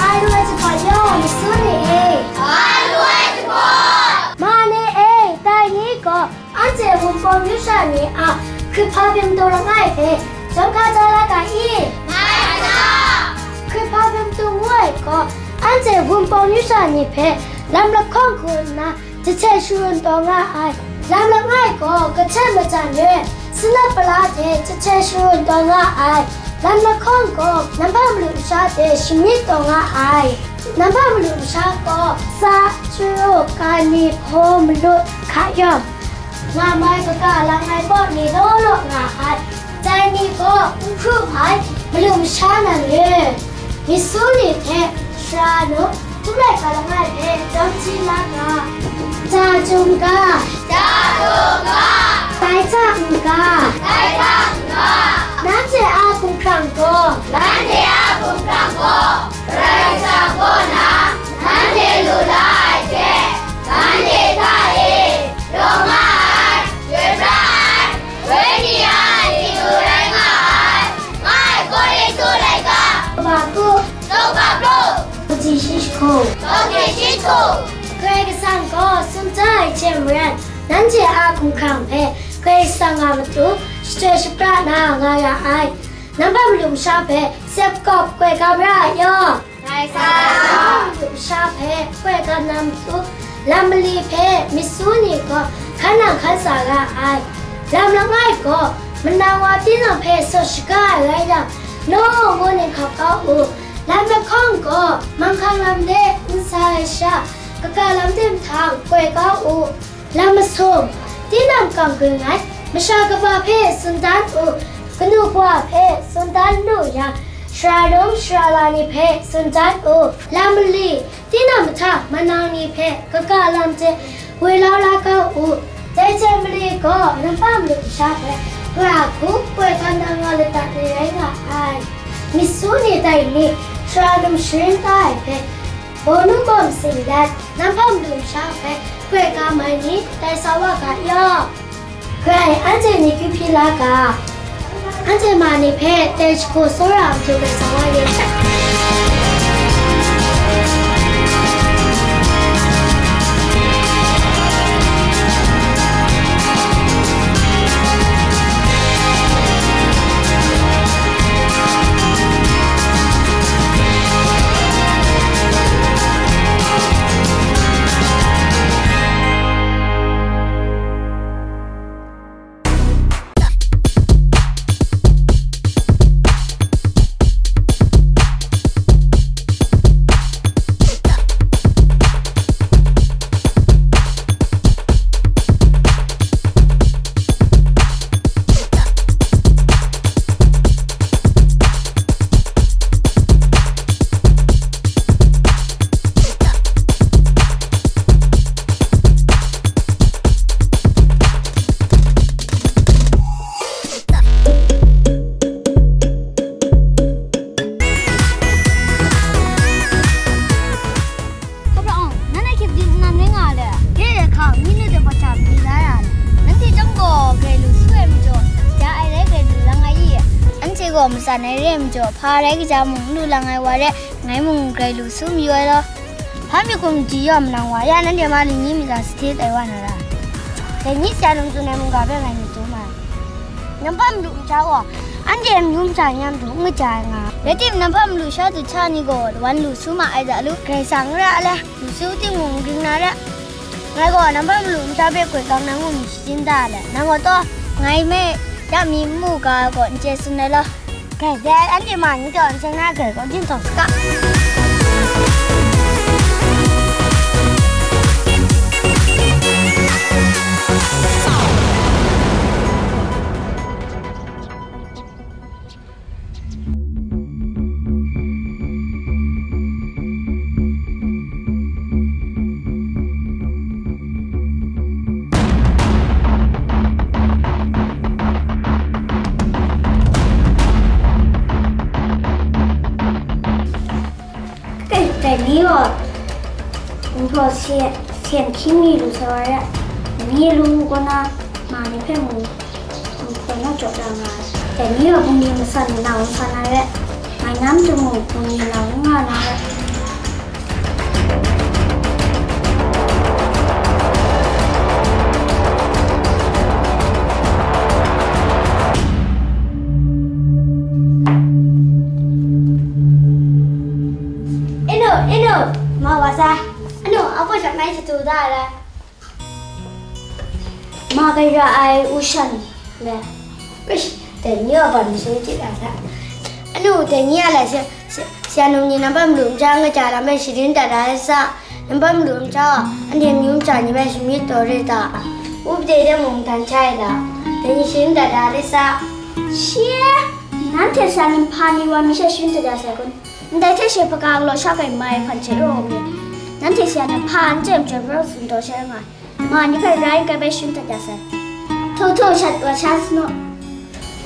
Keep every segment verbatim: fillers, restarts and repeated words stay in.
Ai lu ai jahpawt yaw, maisu ni e. Ai lu ai jahpawt. Ma ni e, dai ni gaw, anhte Wunpawng myu sha ni a hkrit hpa byin matu langai hpe, jawm hka ja la ga i? Ngai sa. Hkrit hpa byin matu ngu ai gaw, anhte Wunpawng myu sha ni hpe lam lahkawng hku nna, jahten sharun taw nga ai. Lam langai gaw, kahten majan re, sanat pala hte jahten sharun taw nga ai. Lam lahkawng gaw, namhpa malu masha hte shamyit taw nga ai. Namhpa malu masha gaw, sa, chyaru, kani, hpaw, malut, hka yawm, nga mai kaga langai paw ni law law nga ai. Dai ni gaw n hkru ai malu masha nan re. Maisu ni hte sara num, htum laika langai hpe jawm hti la ga. Ja jum ga. Ja jum ga. Tai hta n ga. Tai hta n ga. Nanhte a hkumhkrang gaw. Nanhte a hkumhkrang gaw. Karai Kasang kaw na, nanhte lu la ai hte, nanhte hta e, Daw nga ai, chyoi pra ai, Wenyi a chyeju rai nga ai, nga ai Korinhtu laika, Hpaku, Tawkpa Pru, Tawhti Shi Jahku, Tawhti Shi Jahku. Karai Kasang gaw tsun da ai hte maren, nanhte a hkumhkrang hpe Karai Kasang a matu shachyoi shapra na nga ya ai. Namhpa malu masha hpe sep kawp koi ga mara ai yaw. Ngai sa. Namhpa malu masha hpe koi ga na matu, lam mali hpe maisu ni gaw hkan nang hkan sa ra ai. Lam langai gaw, manang wa tinang hpe sawt shaga ai rai yang, naw ngu ning hkap kau u. Lam lahkawng gaw, manghkang lam de n sa ai sha, kaga lam de mahtang koi kau u. Lam masum, tinang makam gun ai masha kaba hpe tsun dan u, kanu kawa hpe tsun dan lu yang, sara num sara la ni hpe tsun dan u. Lam mali, tinang mahta manang ni hpe kaga lam hte woi lau la kau u. Dai hte mali gaw, namhpa malu masha hpe gara hku koi ga na nga lata ni rai nga ai. Maisu ni dai ni, sara num sharin da ai hpe, bawnu bawm sing dat, namhpa malu masha hpe koi ga mai ni, tai sa wa ga yaw. Grai, anhte ni kyu hpyi la ga. Anhte ma ni hpe dai jahku tsawra a matu grai sa wa ye. Hkapra, nan a hkyep di nnan rai nga le? Re ai hka, myi nu de hpacha pyi la ya le? Nanhte chyawm gaw grai lu su ai majaw, ja ai rai grai lu lang ai i? Anhte gaw matsan ai re ai majaw, hpa rai kaja mung n lu lang ai wa re, ngai mung grai lu su mayu ai law. Hpa mi hkum ji yaw manang wa, ya nanhte ma lingyi mi za sahte tai wa na ra? Dai ni sha num tsun ai mungga hpe ngai myit dum ai. Namhpa malu masha gaw, anhte amyu masha ni a matu n kaja ai nga. Rai timung, namhpa malu sha du hta ni gaw wan lu su ma ai da lu, Karai Kasang n ra le, lu su timung n ring na re. Ngai gaw namhpa malu masha hpe koi ga na ngu mi shajin da le, nang gaw taw, ngai me ya mi n mu ga ai gaw n chye tsun ai law. Grai dai, anhte ma ni taw, nsen na grai gaw jin taw saga. Kumhpaw se, sen hkying mi lu sa wa re, ni lu kaw na, ma ni hpe mung, mung hpaw na jaw da nga ai. Dai ni gaw bungli masat ni na wun sa na re, mai na matu mung bungli na wun nga na re. Inu, inu, ma wa sa? Anu, a baw shak nai shatu da ai. Ma gaira ai u shan le. Ish, dai ni a ban sung chyi da sa. Anu, dai ni a la se, se, se anu ni nambat malu masha nga ja lam bai sharin dat da ai sa. Nambat malu masha, anhte amyu masha ni bai shamyit taw re ta. Upde de mung dan chai da. Dai ni sharin dat da re sa. Shi, nanhte sa ni hpa ni wa mi she sharin dat da sai kun? Ndai hte she hpaga galaw sha kai mai hpan hte rawng mi. Nanhte sha na hpa n chye majaw, rau tsun taw sha nga ai. Ma ni hpe rai n kai bai sharin dat ya sai. Hto hto shat wa sha sano.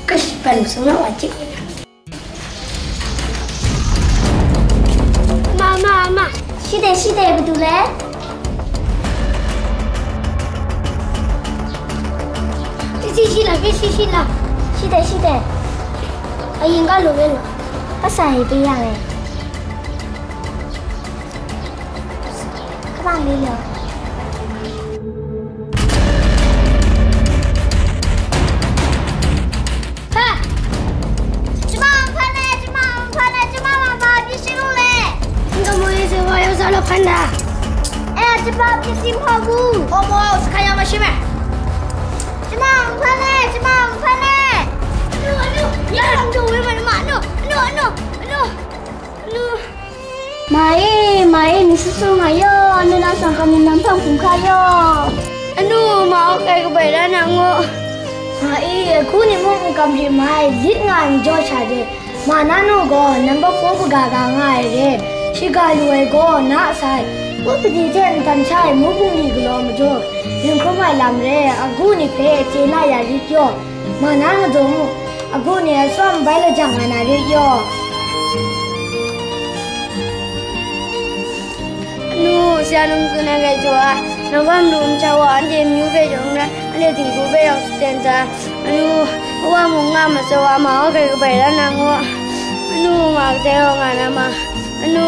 Kashi pan sung na wa chik. Ma, ma, ma. Shi de, shi de, badu le? Shi, shi, shi la, shi, shi, shi la. Shi de, shi de. Ayin ga lo we lo. Asa e pe yang e. Kaban le lo. Hpa! Chyama hpa ne, chyama hpa ne, chyama hpa pyi shi mu le? N ga mu ye se wa yau sa lo hkan da. E, chyama pyi shi hpa gu. O mo, sa hkan ya ma shi me? Chyama hpa ne, chyama hpa ne. Anu, anu, ya lam jo we ma, ma, anu, anu, anu, anu. Anu. Ma e, ma e, mi su su nga yaw, anu na sangkam ni nam hpang hkum hka yaw. Anu, ma o kai kabai la na ngo. Ma e, hku ni mung n kam ri mai, lit nga ai majaw sha de, ma na nu gaw nambat four kaga ga nga ai re, shi ga lu ai gaw na sai, upadi hte ntan sha ai mu bungli galaw majaw, ring hkrum ai lam re, agu ni hpe chye na ya rit yaw. Ma na nga daw mu, agu ni a tsawm bai lajang nga na rit yaw. Anu, sha num tsun ai grai jaw ai, nang wa malu masha wa anhte amyu hpe jaw n rai, anhte dinghku hpe yawng shaten ai. Anu, wa mung nga masha wa ma wa grai kabai la na ngo. Anu, ma kadai wa nga na ma. Anu,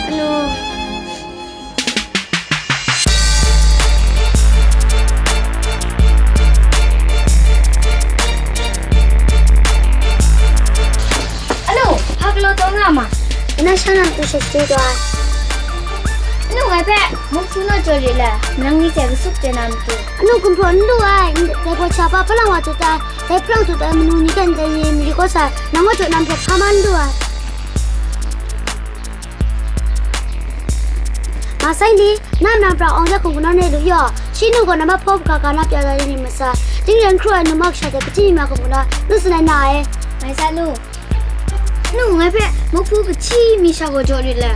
anu. Anu, hpa galaw taw nga ma? Nang sha na matu sha shachyen taw ai. Anu, ngai hpe muk hpru naw jaw lit le, nang ni hte kasup chye na matu. Anu, gumhpraw n lu ai, dai gaw sha pa hpalang wa tut ai, dai hpalang tut ai manu ni hte ndai ni mari kau sa, nang wa jaw na matu hpa man n lu ai. Ma sai ni, na nang pra awng ya hkung kanawn e lu yaw, shi nu gaw na mahpaw hkra ga na pya da ni masai, ting ren hkru ai nu ma kasha hte hpaji mi ma hkung kanawn, nu tsun ai na e. Mai sa nu. Nu ngai hpe muk hpru kahti mi sha gaw jaw rit le.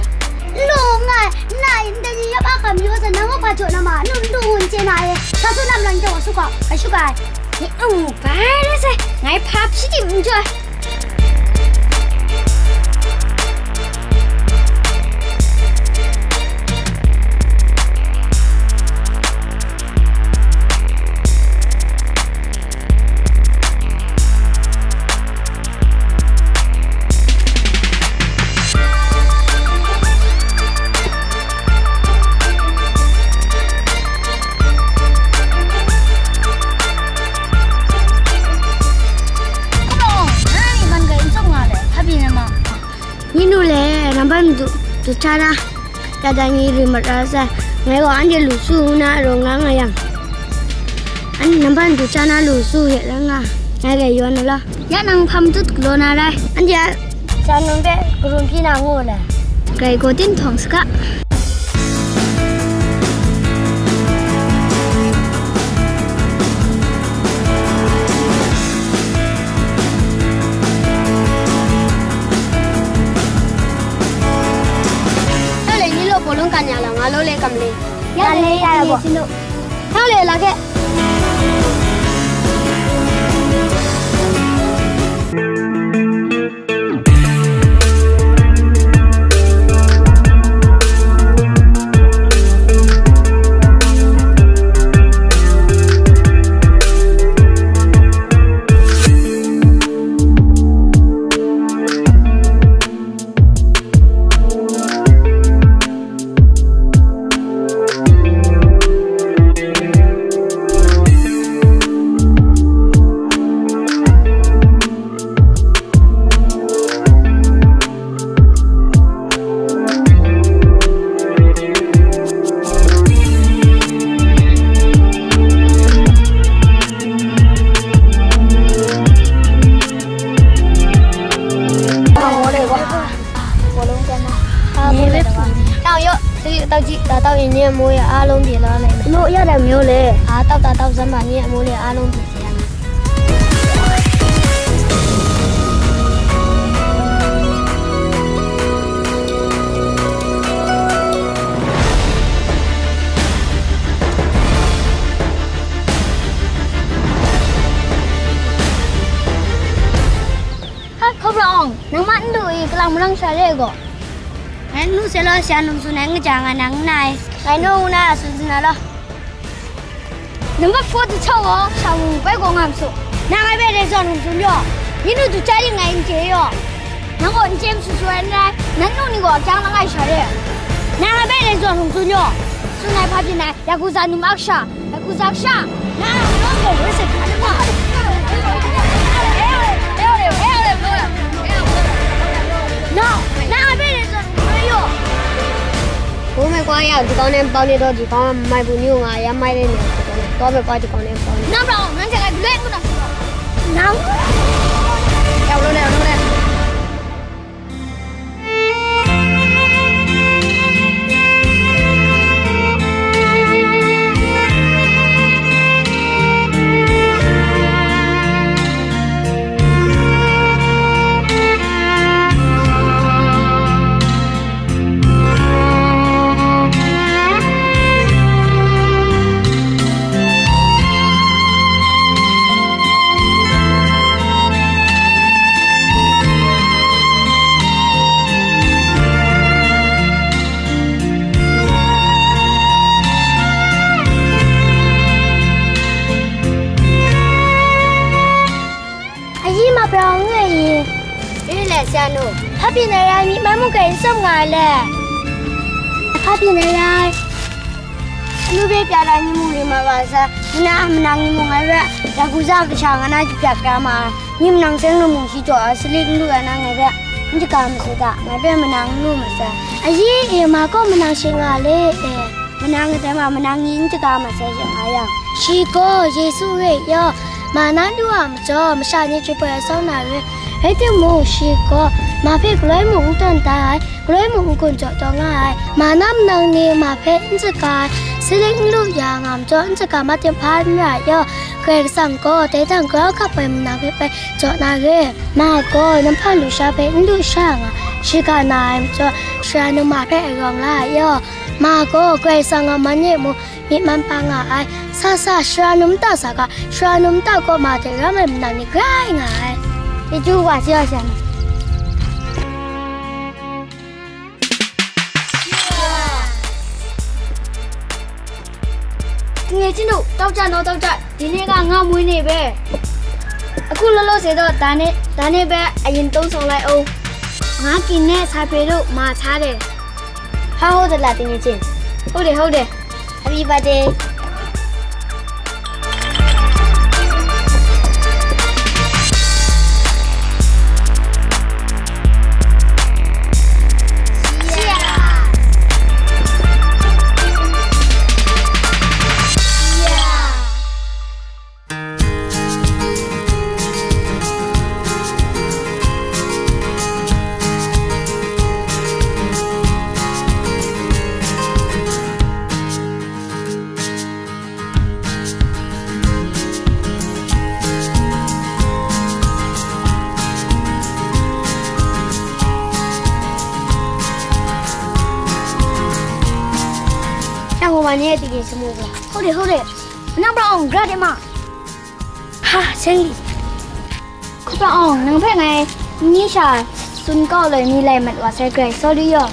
Lu nngai, na e ndai ni ya pa hkam yaw sa, nang gaw hpa jaw na ma, nu n lu ngun chye na e. Sa su lam lang jaw wa su gaw, hkrai shu ga ai. Bai rai sai, ngai hpa hpyi tim n jaw ai. Ni nu le, nambat madu, du hta na, ya da ni ri mat ra sai, ngai gaw anhte lu su nna rawng nga nga yang, an nambat madu hta na lu su hte rai nga, ngai gai yawn ai law. Ya nang hpa matut galaw na rai. Anhte a sha num hpe karum hpyi na ngu le. Grai gaw tin htawng saga. Dai le, ni law bawlung kan ya la, nga law le kam le. Ya le, ya le, bawlung. Dai le, la hke. အမျိုးလေ အာ တောက်တာတောက်စမ်းပါ မြင်းအမျိုးလေ အားလုံးပြင်ဆင်ရမယ်။ ဟဲ ခေါပရအောင် နင်မအနုအီ ကလောင်မရန်းရှာရဲကို နင်နုဆဲလောဆရာနုံဆူနိုင်ငကြငါနင်နိုင် ငါနုံနာဆူစနာလော နံပါတ် four တစ်ချောင်းကို ရှာဝင်ပဲကိုငါမဆို နားငါပဲတဲ့စောင့်နေသူညော့ ယင်းတို့သူကြားရင်ငါရင်ကျေရော နင်ကိုအင်ကျဲမဆူဆွဲနဲ့ နင်တို့နီကိုအကျန်းမငါရှာတဲ့ နားငါပဲတဲ့စောင့်နေသူညော့ သူနိုင်ဖားပြင်းနိုင် ရာကူဇာနုံမအက်ရှာ ရာကူဇာအက်ရှာ နားတော်လုံးကိုဝဲစစ်ခါတမ No, နားငါပဲတဲ့စောင့်နေသူညော့ ဘိုးမဲကွာရ ဒီကောင်းနဲ့ပေါင်းနေတော့ ဒီကောင်းကမိုက်ဘူးညို့ငါ ရမ်းမိုက်တဲ့နေရာဒီကောင်းနဲ့ တော့မဲကွာ ဒီကောင်းနဲ့ပေါင်းနေ နောက်တော့ ငန်းချက်ကလွဲခုနက နောက် ရောက်လို့လဲ ရောက်လို့လဲ အရေးမပြောင်းငယ်ရင် အေးလေဆရာတို့ ဖတ်ပြနေရမည်မမှုကရင်စုံငါလဲ ဖတ်ပြနေရ လူပဲပြတာညီမူတွေမှာပါစားမနာမနာညီမူငါပဲရာကူစားကစားငါနာကြပြပြမှာညီမနောင်စင်းလူမှုရှိတော့အစလစ်လူကနာငါပဲမကြကမစတာငါပဲမနာလူမစားအရေးအေးမှာကောမနာရှင်ငါလေအဲ မနန်းကတဲမှာမနန်းကြီးတကားမှာဆဲရငါးယောက်ရှိကိုယေရှုရဲ့ရောမာနလူအမကျော်မရှာညစ်ချပွဲအဆောင်နာရဲဟဲ့တမို့ရှိကိုမာဖေကလွဲမှုဦးတန်တိုင်ကလွဲမှုဦးကွန်ကြော်တော်ငါအိုင်မာနမနန်းနေမာဖေအင်းစကားစလိတ်လူရာငါမကျော်အင်းစကားမတင်ဖားမြရောဂဲကစံကိုတဲတန်ကြောခပ်ပွဲမနာဖေပဲကြော်နာရဲမာကိုနဖတ်လူရှာဖေလူရှာငါရှိကနာအိုင်မကျော်ရှာနမဖေအရောင်လာရော မဟာကော ကွဲးဆန်ငါမညစ်မှုမြစ်မှန်ပါငါအိုင်ဆဆရှရာနုံတဆာကရှရာနုံတကောမတဲ့ရမယ်မနာနေကြိုင်ငါအိုင်ဒီကျူဝါစီရဆန်ငယ်ချင်းတို့တောက်ကြနော်တောက်ကြဒီနေ့ကငါမွေးနေ့ပဲအခုလောလောဆယ်တော့ဒါနဲ့ဒါနဲ့ပဲအရင်သုံးဆောင်လိုက်အောင်ငါกินနဲ့စာပေတို့မှာထားတယ် ဟောဟုတ်သလားတကယ်ချင်းဟုတ်တယ်ဟုတ်တယ် Happy birthday ရန်ကုန်မှာနေရတည်ရင်စမိုးကလားဟုတ်တယ်ဟုတ်တယ်မနောက်တော့အောင်ကြတယ်မဟာဆင်းလီခုတော့အောင်နင်ဖက်ငယ်နီးရှာစွန်ကောက်လေနီးလိုက်မှတ်ဝါဆဲကြဲ sorry ရော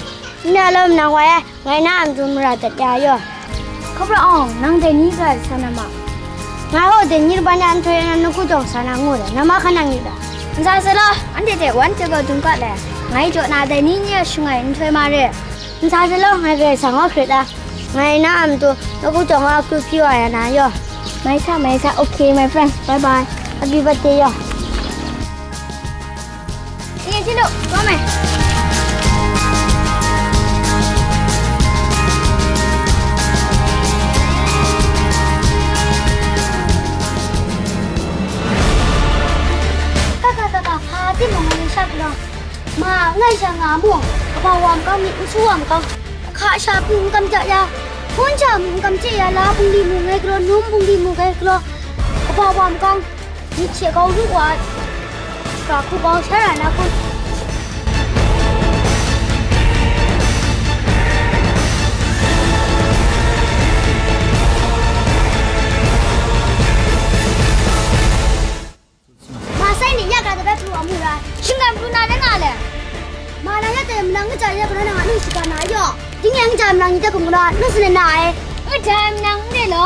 နလည်းမနာဝါရဲ့ ငါနာအံတူမရတပြာရောခဘရအောင်နင်တဲ့နီးကဆန္ဒမငါဟုတ်တဲ့ညီတစ်ပါးနဲ့အန်ထွေးနဲ့နှစ်ခုကြောင့်ဆန္ဒငို့တယ်နမခဏငို့တာန်စာစလောအန်တဲ့တဲ့ဝမ်းတကောတုံကတ်လဲငါကြောင့်နာတဲ့နီးညရှင်ငါအန်ထွေးမရဲန်စာစလောငါကဆံငေါခရစ်တာငါနာအံတူနှစ်ခုကြောင့်ငါခုဖြူရရနာရောမိုင်းဆာမိုင်းဆာ okay my friends bye bye happy birthday ရော တကယ်ချစ်လို့သွားမယ်ကကကကဖာတိမငိုင်းရှပ်လောမငိုင်းရှငါမို့အမဝမ်ကောင်းမီအဆူဝမ်ကောင်းခါရှာပူကမ်ကြရ Kun cha mung kam chye ya la, bungli mung ngai galaw, num bungli mung ngai galaw, kaba wa makang, myit she kau lu wa, ga hku kau sha ra na kun. Ma sai ni ya ga da bai pru amu ra. Shinggan pru na de nga le. Ma na ya te mlang ga ja ya ga na nga nu shi ga na yo. Ding yang ja mlang ni de kum ga na nu su ne na ai. Ga ja mlang de lo.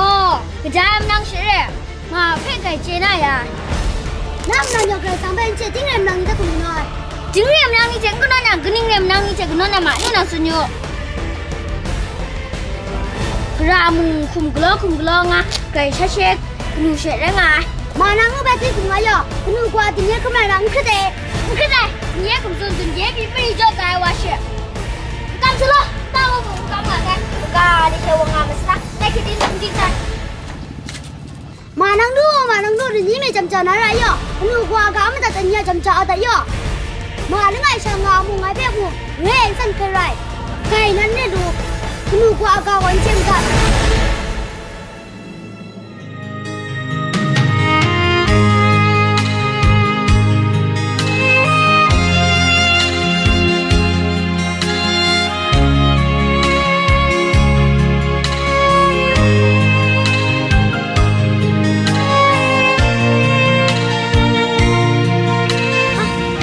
Ga ja mlang shi re. Ma phe kai che na ya. Na mlang yo ga sang bai che ding re mlang ni de kum ga na. Ding re mlang ni che ga na na, ga ning re mlang ni che ga na na ma nu na su nyu. Gara mung hkum galaw hkum galaw nga, grai sha she kanu she rai nga ai. Ma na ngu bai hpyi hkum nga yaw, kanu kawa dinye hkrum ai na n hkrit ai, n hkrit ai, dinye hkum tsun tsun ye pyi mari jaw tai wa she. N kam sa law, ta wa mung n kam nga sai, kaga ni she wa nga masa, dai hkrit din n ging sai. Ma nang du, ma nang du, ni mi jam ja na ra yaw, kanu kawa ga madat ai ni a jam ja a dat yaw. Ma langai sha nga mu ngai hpe mu, re ai san hpe rai. Kai nan ne du, kanu kawa ga wan chyem ga.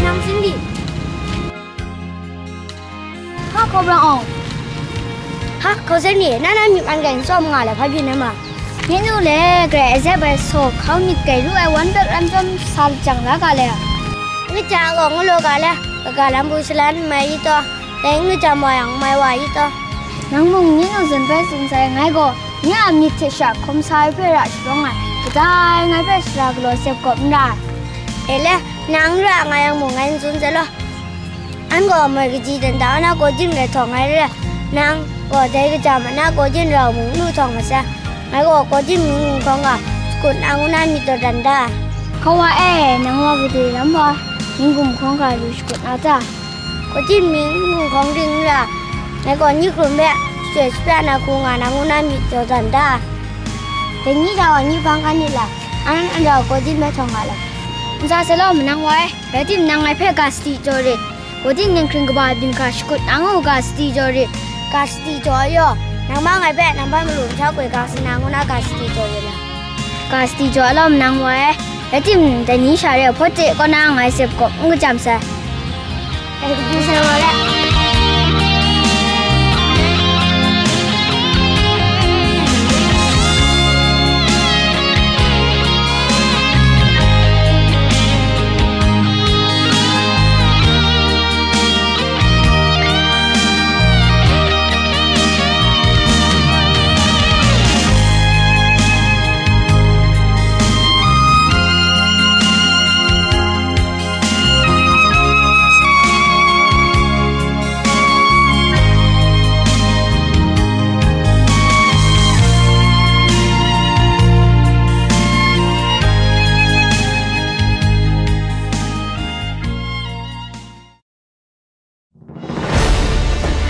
Nang Cindy. Ha, Hkawbrang Awng. Ha, Hkau Cindy, na na myit man kai n tsawm nga le, hpa byin ai ma? Myit nu le, grai azep ai saw hkau myit kai ru ai wan pek lam chyawm sa jang la ga le. Ngut ja gaw ngu law ga le, kaga lam bu shalan n mai i taw, dai ngut ja ma yang mai wa i taw. Nang mung myit nu zawn bai tsun sai, ngai gaw nye a myit hte sha hkawm sa ai hpe ra sharawng ai, kadai ngai hpe sara galaw sep kawp n ra ai. E le, nang ra nga yang mung ngai n tsun sai law. An gaw moi kaji dan da na kaw jin rai htawng ai re, nang gaw dai kaja ma na kaw jin rau mung lu htawng masai, ngai gaw kaw jin mung hkawng ga shakut na ngu na myit taw dan da. Hkawa e, nang wa gade lam wa, ning gum hkawng ga lu shakut na ta? Kaw jin mung hkawng ring n ra, ngai gaw ni hkrum hpe shachyoi shapya na hku nga na ngu na myit taw dan da. Dai ni hta wa ni hpang kan nit la, an an rau kaw jin hpe htawng ga la. N sa sai law, manang wa e. Rai timung, nang ngai hpe ga sadi jaw rit. Kaw jin ning hkring kaba byin hkra shakut na ngu ga sadi jaw rit. Ga sadi jaw ai yaw, nang ma ngai hpe nang bai malu nhtau koi ga sa na ngu na ga sadi jaw rit na. Ga sadi jaw ai law manang wa e. Rai timung, dai ni sha re ai hpawt de kaw na ngai sep kawp n kajam sai. Dai hpawt de sai wa re.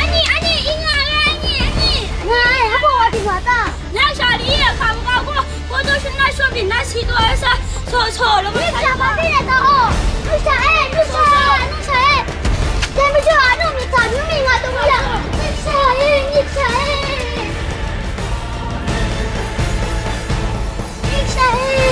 Ani, ani, i nga ai, ani, ani. Nga ai, hpa wa di nga ta? Nya sha ni e hkam kau gaw, hpaw taw shana shawng byin na si taw ai sa, saw, saw, law, myit sha ba de ya ta o. Myit sha e, myit sha, myit sha e. Dai majaw a nu myit sha, myu mi nga taw ya. Myit sha e, myit sha e. Myit sha e.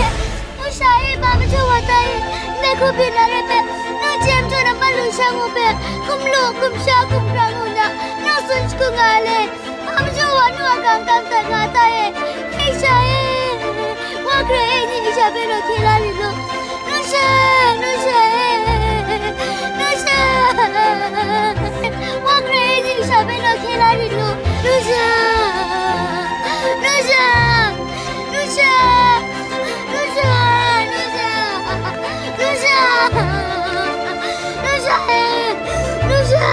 Nusha e, ba majaw wa ta e, ndai hku byin na rai hpe, nu chyem jaw na ma lu sha ngu hpe, hkum lu, hkum sha, hkum ra ngu na, nu tsun shagu nga le, ba majaw wa nu a gang gang dat nga ta e, nusha e, wa hkrai e, ni nusha hpe law hkye la rit lu, nusha, nusha e, nusha, wa hkrai e, ni nusha hpe law hkye la rit lu, nusha, nusha. Nusha! Nusha! Nusha! Nusha! Nusha e! Nusha!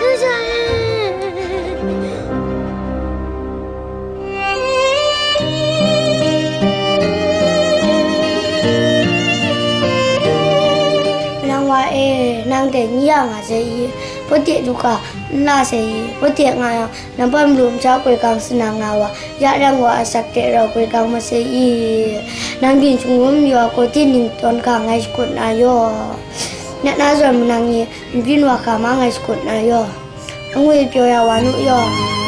Nusha e! Nang wa e, nang dai ni ya nga sai i? Pawt de lu ga, N la sai i, hpawt de nga yang, nang hpa malu masha goi gang sanang nga wa, ya rang wa asak de rau goi gang masai i, nang byin chyinghkun mayu a gaw, ting ning tawn ga ngai shakut na yaw. Nat na zawn manang ni, nbyin wa ga ma ngai shakut na yaw. Angwi pyaw ya wa nu yaw.